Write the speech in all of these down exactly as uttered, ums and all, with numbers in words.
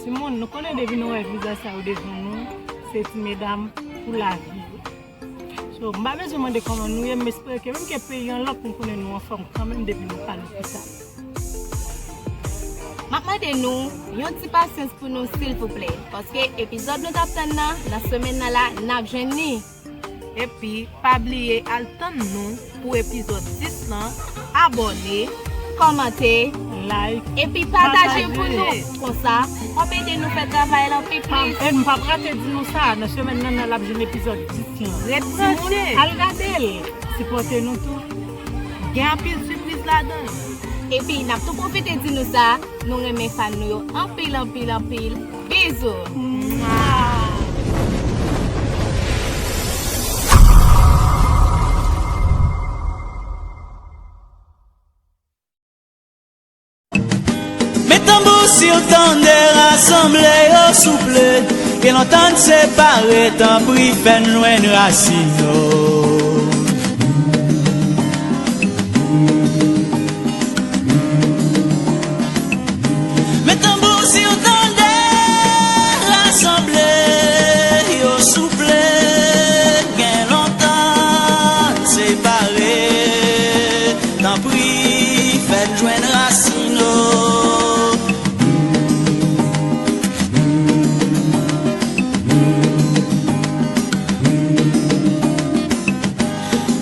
Moun, nou konnen depi nou wè vizaj sa yo devan nou, se ti medam pou lavi yo. So, m pa bezwen mande kòman nou ye, m espere ke menm ke peyi an lòk, nou konnen nou anfòm kanmenm depi nou pa lopital. M ap mande nou yon ti pasyans pou nou, silvouplè, paske epizòd nou t ap tann nan, nan semèn nan la, n ap jwenn li. Epi, pa bliye al tann nou pou epizòd dis lan, abòne, kòmante, like, epi pataje l pou nou. Konsa, w ap ede nou fè travay lan pi plis. E m p ap rate di nou sa, nan semèn nan, nan l ap jwenn epizòd dis lan. Ret branche. Al gade l, sipòte nou tou. Gen anpil sipriz ladan l. Epi, n ap tou pwofite di nou sa, nou renmen fan nou yo anpil, anpil, anpil. Bizou. Met tanbou si w tande, rasanble yo souple. Gen lontan n separe, tanpri fè n jwenn rasin yo. Men tanbou si w tande, rasanble yo souple. Gen lontan n separe, tanpri fè n jwenn rasin nou.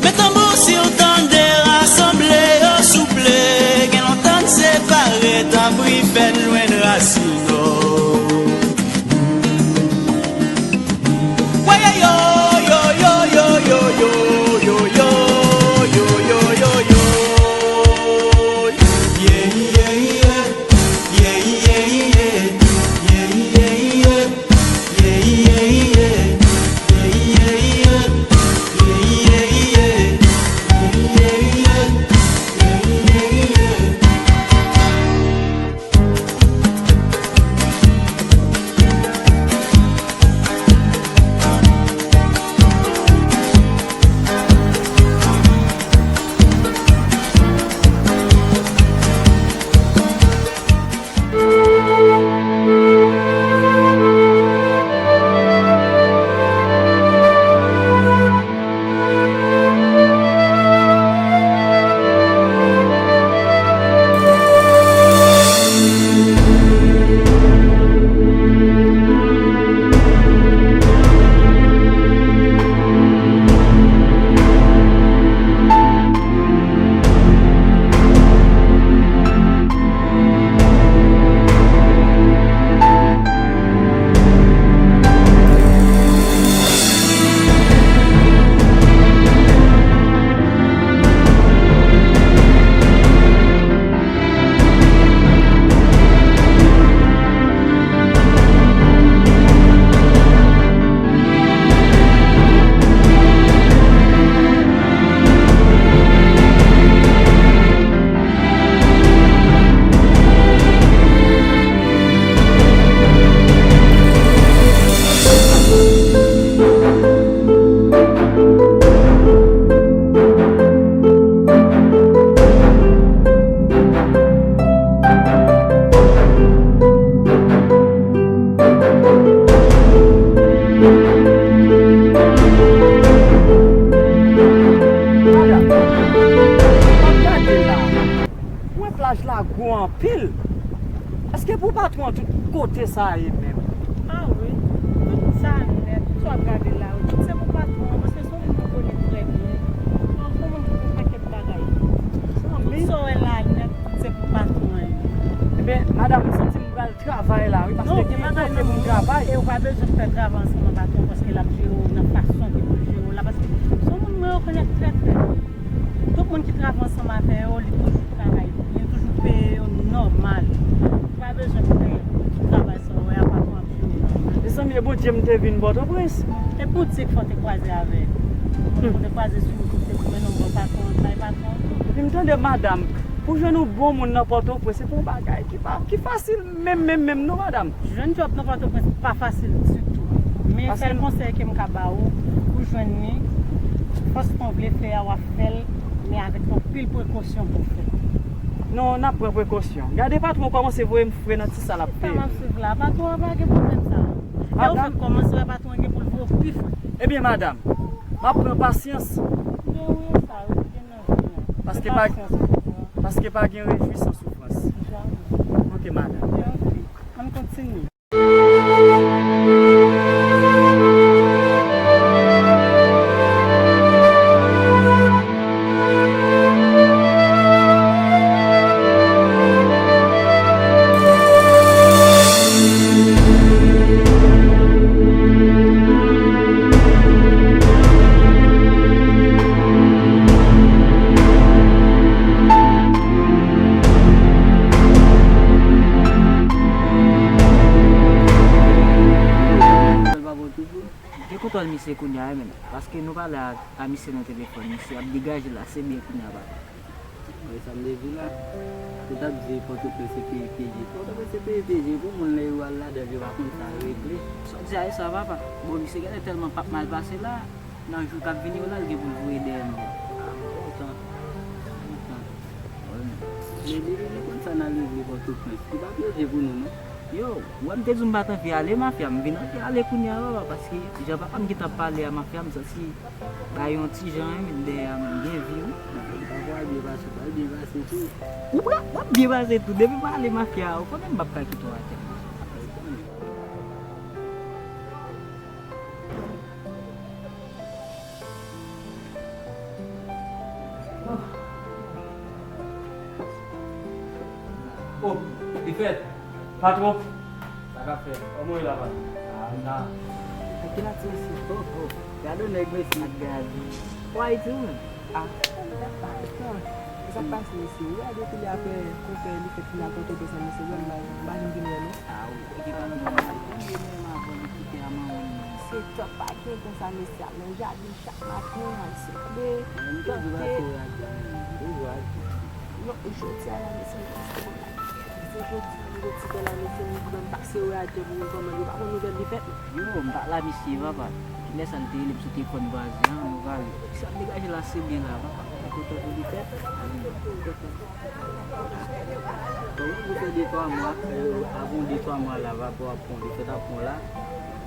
Men tanbou si w tande, rasanble yo souple. Gen lontan n separe, tanpri fè n jwenn rasin nou. Woyoyo, yoyoyo, yoyoyo, yoyoyo. Yeah, yeah, yeah. Madam, w ap gade la. Mwen plaj la gwo anpil. Èske pou patwon an tout kote sa ye menm? Ah wi, tout sa nèt, tout sa w ap gade la, wi, tout se pou patwon an, paske se yon moun mwen konnen trè byen. Se yon moun ki gen yon pakèt bagay. Tout sa w wè la nèt, tout se pou patwon an ye. Ebyen, madanm, m santi m pral travay la, wi, paske gen kote pou m travay. E ou pa bezwen fè travay ansanm ak patwon, paske l ap jere w nan fason ke pou l jere w la, paske se yon moun mwen rekonèt trè, trè byen. Tout moun ki travay ansanm avè yo, li toujou travay byen, toujou peye yo nòmal. Ou pa bezwen fè travay sa w wè a, patwon ap jere w nòmal. Mezanmi, e Bondye m te vin Pòtoprens. E Bondye k fè w te kwaze avè l. Ou te kwaze sou wout ou, te mennen w bò patwon an, bay patwon an. Epi m tande madanm, pou jwenn yon bon moun nan Pòtoprens, se pa yon bagay ki pa, ki fasil. Menm, menm, menm non, madanm. Jwenn djòb nan Pòtoprens pa fasil ditou. Men sèl konsèy ke m ka ba ou, pou jwenn li, fòs ke w vle fè a, w ap fè l, men avèk anpil prekosyon pou w fè l. Non, n ap pran prekosyon. Gade patwon kòmanse voye m fre nan ti sa l ap fè. Sa m ap swiv la, patwon an pa gen pwoblèm sa. Lè w fin kòmanse wè patwon an gen pou l voye w pi fre. Ebyen, madanm, m ap pran pasyans. Gen wi, sa wi, gen nan vi a. Paske pa, paske pa gen rejwi san soufrans. Jamè. Ok, madanm. Ok, ok. Ann kontinye. Mwen kontwòl misye kounye a wi menm, paske nou pale a, a misye nan telefòn, misye ap degaje l ase byen kounye a papa. Mwen sa m te di la, yo t ap di Pòtoprens se peyi pyeje. Pòtoprens se peyi pyeje, pou moun lè yo al ladan l yo pa konn sa yo regle. Sa w di a e sa papa. Bon, misye genlè tèlman p ap mal pase la, nan jou k ap vini yo la, l gen pou l voye dèyè nou. A, m kontan. M kontan. Men depi nou konn sa n al regle Pòtoprens, li pa pyeje pou nou non. Yo, w wè m te di w m pa t anvi ale mafya, m vin anvi ale kounye a papa, paske jan papa m gentan ap pale a mafya, m santi bagay yon ti jan wi, men dèyè a m gen vi wi. Papa w ap byen pase, w pral byen pase tou. Ou pral, w ap byen pase tou, depi m ale mafya, ou konnen m p ap ka kite w atè. Oh, li fèt. Patwon. Sa k ap fèt? Kòman w ye la, patwon? Ah, m la. Tranquille, ti mesye. Oh, oh. Gade yon nèg, mesye. Gade. Ou Ayiti ou menm? Ah, sa pa tan. Sa k pase, mesye? Ou gade depi lè apre konpè li fèt fin al Pòtoprens la, mesye, ou wè m pa, m pa janm vin wè non. Ah, ou, ou gen pa nan nòmal. Ou ye menm avan li kite a manman l menm. Se twòp pa gen konsa, mesye, ap nan jaden chak maten, al souple, tante. Non, jodi a la, mesye, m panse bon, se jodi a, m jodi a la, mesye, m pase wè atè pou mwen kòman, yo pa konn nouvèl li fèt. Yo, m pa la, mesye, papa. Kilè sa l te rele m sou telefòn vwazen an, nou pale. Sa m degaje la, se byen la, papa. Mwen kontan pou li fèt. Bon, mwen pou fè de twa mwa, euh, avan de twa mwa la, va pou ap pran, li fèt ap pran la.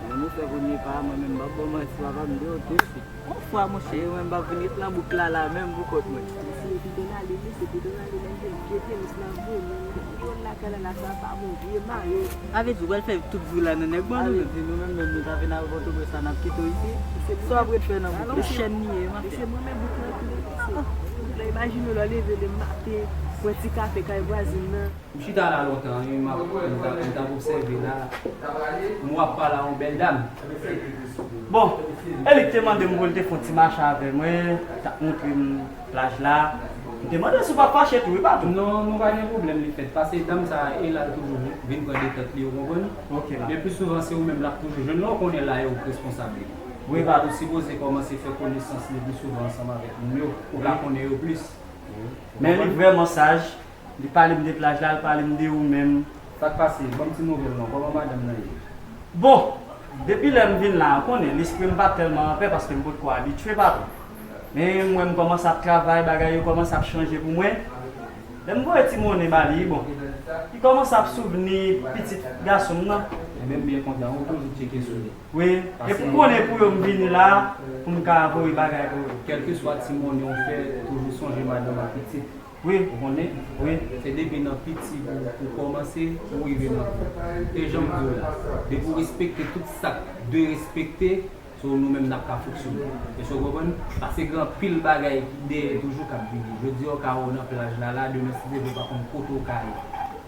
Men nou fè premye pa, mwen menm, m ap ba w manti, papa, m deyò tousuit. Yon fwa, monchè, e mwen m p ap vin ret nan bouk la, la menm pou kont mwen. Mesye, pito n ale, mesye, pito n ale, lè m te gete, mesye, n ap voye moun, moun lakay la, la, sa pa bon, vye mare. Sa vle di, ou pral fè tout vi la nan nèg ban nou menm? Sa vle di, nou menm, menm, nou ta vin al Pòtoprens la, n ap kite w isi? Sa w ap ret fè nan bouk la? Chèn li ye, mafya. Mesye, mwen menm, bouk la, tou, mesye. Bouk la, imajine w, lè w leve le maten, pran ti kafe kay vwazin nan. M chita la lontan, wi, m ap, m t ap, m t ap obsève la. M wè w ap pale a yon bèl dam. Bon, e li k te mande m pou l te fè yon ti mache avè mwen, t ap montre m plaj la. M te mande si w pa t fache tou, wi, patwon. Non, nou pa gen pwoblèm, li fèt. Paske dam sa a, e l al toujou vin pran detant li, ou konprann? Ok, la. Men pli souvan, se ou menm l ap toujou jwenn. Lè w konnen la, e ou k responsab li. Wi, patwon. Ou sipoze kòmanse fè konesans li pli souvan ansanm avèk moun yo, pou w ka konnen yo plis. Wi. Men li vrèman saj. Li pale m de plaj la, li pale m de ou menm. Sa k pase? Ban m ti nouvèl non, kòman madanm nan ye? Bon, depi lè m vin la, ou konnen, lespri m pa t tèlman anpè paske m potko abitye, patwon. Men m wè m kòmanse ap travay, bagay yo kòmanse ap chanje pou mwen. Lè m voye ti monnen ba li, bon, li kòmanse ap souvni pitit gason m nan. Ebyen, m byen kontan, ou toujou tcheke sou li. Wi, e pou konnen pou yo m vini la, pou m ka voye bagay pou yo. Kèlkeswa ti monnen w fè, toujou sonje madanm ak pitit. Wi. Ou konnen? Wi. Se depi nan piti pou, pou kòmanse, pou rive nan gwo. E jan m di w la, depi w respekte tout sa k dwe respekte, se nou menm n ap ka fonksyone. Èske w konprann? Paske gen anpil bagay ki dèyè toujou k ap vini. Jodi a, w ka wè w nan plaj la, la, demen, si Dye vle, w pa konn kote w ka ye.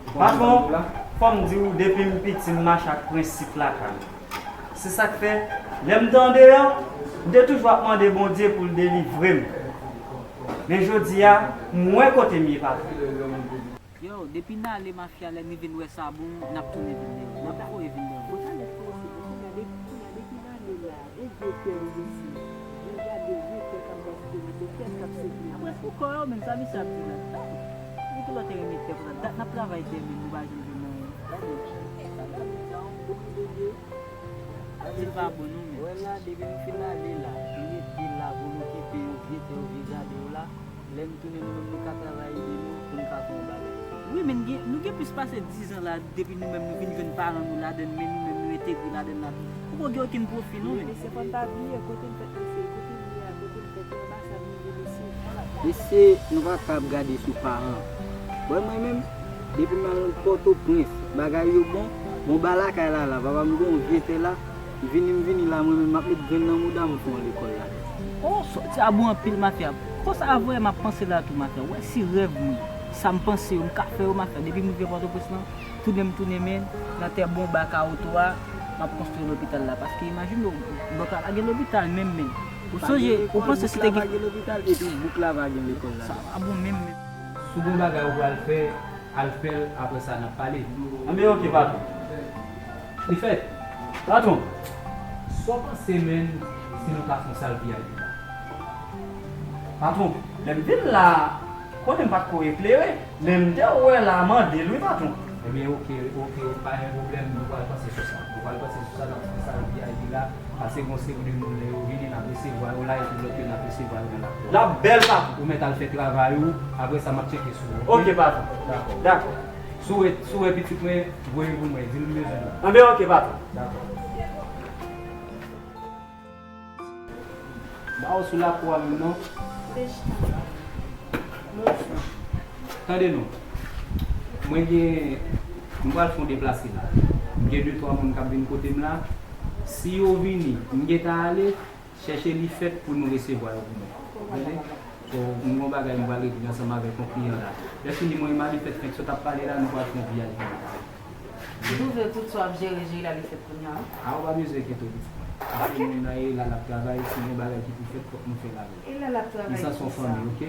Ou konprann sa m di w la? Patwon, fò m di w, depi m piti, m mache ak prensip lakay. Se sa k fè, lè m te andeyò, m te toujou ap mande Bondye pou l delivre m. Men jodi a, m wè kote m ye, papa. Yo, depi n ale mafya, lè n vin wè sa bon, n ap tounen vin deyò. N ap voye vin deyò. Mwen ta nèt kòmanse, mwen ta depi, kounye a, depi n ale la, e vye tè nou vin siye. Jan gade vye tè k ap gaspiye, se tè k ap seke. Apre pou kò yo, menm sa misye ap di la. Pou ki lòt te renmen tè konsa. Dat n ap travay tè, men nou pa janm jwenn anyen. Gade, sa gade sa, yon bon ide. Di l pa bon non, men. Wè la, depi m fin ale la, li rete la pou l okipe yo, vye tè yo, vye jaden yo la. Lè n tounen, nou menm nou ka travay ede nou pou n ka fè yon bagay. Wi, men gen, nou gen plis pase dizan la depi nou menm nou vin jwenn paran nou ladann, men nou menm nou entegre ladann la tou. Poko gen okenn pwofi non, men. Mesye, fò n pa bliye kote n fèt mesye, kote n ye a, kote n fèt yo, anbasad nou ye mesye. Mesye, nou pa ka ap gade sou paran. Bon, mwen menm, depi m al Pòtoprens, bagay yo bon, m anba lakay la la, papa m gen yon vye tè la, vini m vini la, mwen menm m ap met grenn nan mouda m fè yon lekòl la. Oh, sòti a bon anpil mafya. Konsa avè m ap panse la tou mafya. Ou wè si rèv mwen, sa m panse yo, m ka fè yo mafya. Depi m rive Pòtoprens lan, tounen m tounen men, nan tè bon baka oto a, m ap konstwi lopital la. Paske imajine w, bòk la pa gen lopital menm men. Ou sonje, ou panse si te gen. Pa gen lopital, epi bouk la pa gen lekòl la. Sa pa bon menm men. Si w gen bagay ou pral fè, al fè l, apre sa n ap pale. Anben, oke, patwon. Li fèt. Patwon, sa w panse menm si nou ta fè yon sal V I P la? Patwon, lè m vin la, kote m pa t ko eklere, men m te wè la mande l wi, patwon. Ebyen, oke, oke, pa gen pwoblèm, nou pral panse sou sa. Nou pral panse sou sa, n ap fè sal V I P la. Pase gon seri de moun lè yo vini, n ap resevwa yo la, epi lòt yo n ap resevwa yo nan lakou. L ap bèl, patwon. Ou mèt al fè travay ou, apre sa m ap tcheke sou ou, oke? Oke, patwon. Dakò. Dakò. Si w wè, si w wè pitit mwen, voye pou mwen, di l m bezwen l. Anben, oke, patwon. Dakò. Ba w sou lakou a menm non. Tande non. Mwen gen, m pral fè yon deplase la. M gen de twa moun k ap vin kote m la. Si yo vini, m gentan ale, chèche Lifèt pou nou resevwa yo pou mwen. Tande? So, m gen yon bagay m pral regle ansanm avèk yon kliyan la. Lè fini mwen e Malifèt fenk sot ap pale la, nou pral fè yon V I P. M twouve tout sa w ap jere, jere la Lifèt kounye a. A, ou pa bezwen enkyete w pitit mwen. Paske moun nan e la l ap travay, si gen bagay ki pou fèt, fòk nou fè l avè l. E la l ap travay pou sa. Li sanse yon fanmi, oke?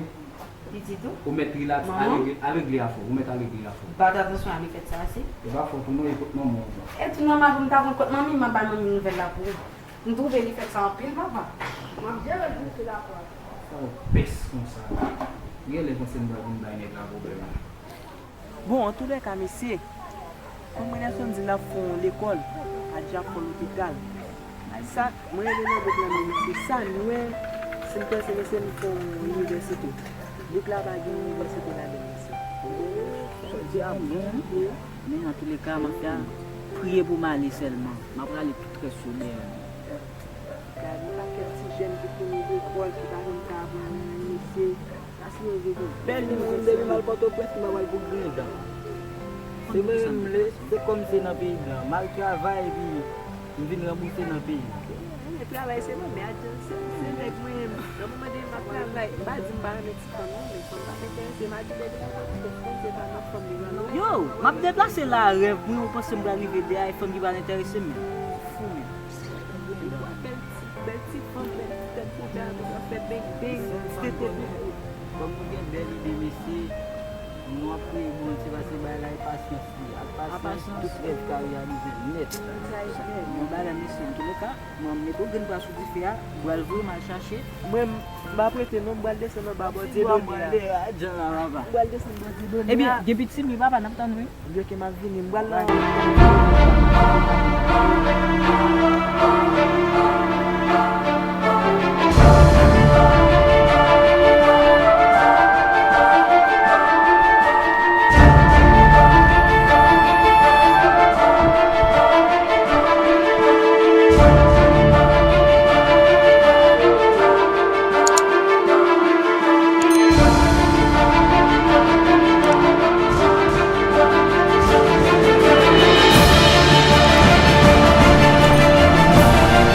Pitit ou? Ou mèt rilaks, al regle, al regle afè w, ou mèt al regle afè w. Bat atansyon a Lifèt sa a, si. E pa fòt ou non, e kot manman w non. E tou nòmal pou m ta konn kot manmi m, m ap bay manmi nouvèl la pou ou. M twouve Lifèt sa anpil, papa. M ap jere l pou ou, se la pou ou. Sa w pès konsa. Genlè panse m pral vin bay nèg la pwoblèm. Bon, antoulèka, mesye, kòm Renason di n ap fè yon lekòl, a di ap fè yon lopital. Sa, mwen rele nan bouk la, men mesye, sa n wè, si n panse, mesye, n fè yon inivèsite. Bouk la pa gen inivèsite ladan l, mesye. Sa w di a bon, men antoulèka, mafya, priye pou m ale sèlman. M ap rale tout rès yo dèyè mwen. Gade pakèt ti jèn ki fini lekòl, ki pa janm ka aprann anyen, mesye. Bèl li menm, depi m al Pòtoprens, m pa pral pou grenn dan. Se mwen menm, m vle, se kòm se nan peyi blan. M al travay, epi m vin ranbouse nan peyi. Mwen travay se mwen, men adan se, se nèg mwen, nan moman de m ap travay, m pa di m pa renmen ti fanm non, men fanm pa t enterese m. Adan de m ap fè fanm, se pa nan fanm li pral non. Yo, m ap deplase la, rèv mwen, ou panse m pral rive deyò, e fanm ki pa t enterese m, men fou menm. Ou wè bèl ti, bèl ti fanm, bèl ti tèt pou bèl, ap fè beng beng, tete pou ou. Kòm nou gen bèl ide, mesye, nou ap priye Bondye, paske bagay la e pasyans li ye. Ak pasyans, tout rèv ka reyalize nèt. Yon bagay, mesye, antoulèka, mwen mete yon grenn bwa sou dife a, m pral voye m al chache. Mwen, m pa prete non, m pral desann anba bòdye done a. M pral desann bòdye done a. Ebyen, gen pitit, wi, papa, n ap tann, wi. Ebyen, oke, m ap vini, m pral la.